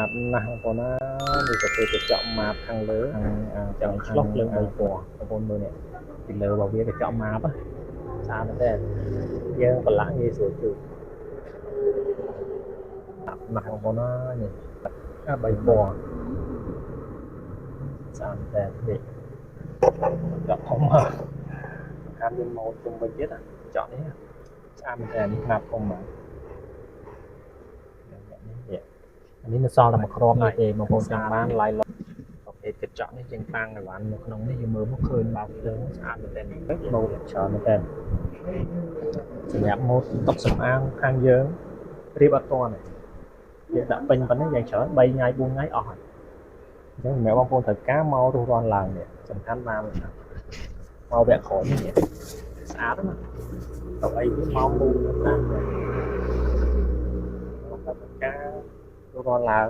តណាស់បងប្អូនណានេះក៏ពេលកញ្ចក់ម៉ាបខាងលើខាងចង់ឆ្លុះភ្លើង3ពណ៌បងប្អូនមើលនេះពីលើរបស់វាកញ្ចក់ម៉ាបស្អាតមែនតើយើងប្រឡាក់ងាយស្រួលជូតស្អាតណាស់បងប្អូនណានេះអា3ពណ៌ស្អាតមែនតើនេះកញ្ចក់ធំមកខាងមានម៉ូតជុំវិញទៀតកញ្ចក់នេះស្អាតមែនតើនេះខ្នាតធំមកនេះអានេះនៅសល់តែមួយគ្រាប់នេះទេបងប្អូនចង់បានឡាយឡុកប្រភេទកញ្ចក់នេះយើងតាំងឲ្យបាននៅក្នុងនេះយើងមើលមកឃើញបើកភ្លើងស្អាតមែនតើម៉ូតច្រើនមែនតើសម្រាប់ម៉ូតតុកសម្អាងខាងយើងរៀបអត់ទាន់ទេយើងដាក់ពេញប៉ុណ្ណេះយ៉ាងច្រើន3ថ្ងៃ4ថ្ងៃអស់ហើយអញ្ចឹងសម្រាប់បងប្អូនត្រូវការមករុះរាន់ឡើងនេះសំខាន់បានមកវគ្គក្រោយនេះស្អាតណាស់ទៅអីវាមកមូលតាមមកការរុះរាន់ឡើង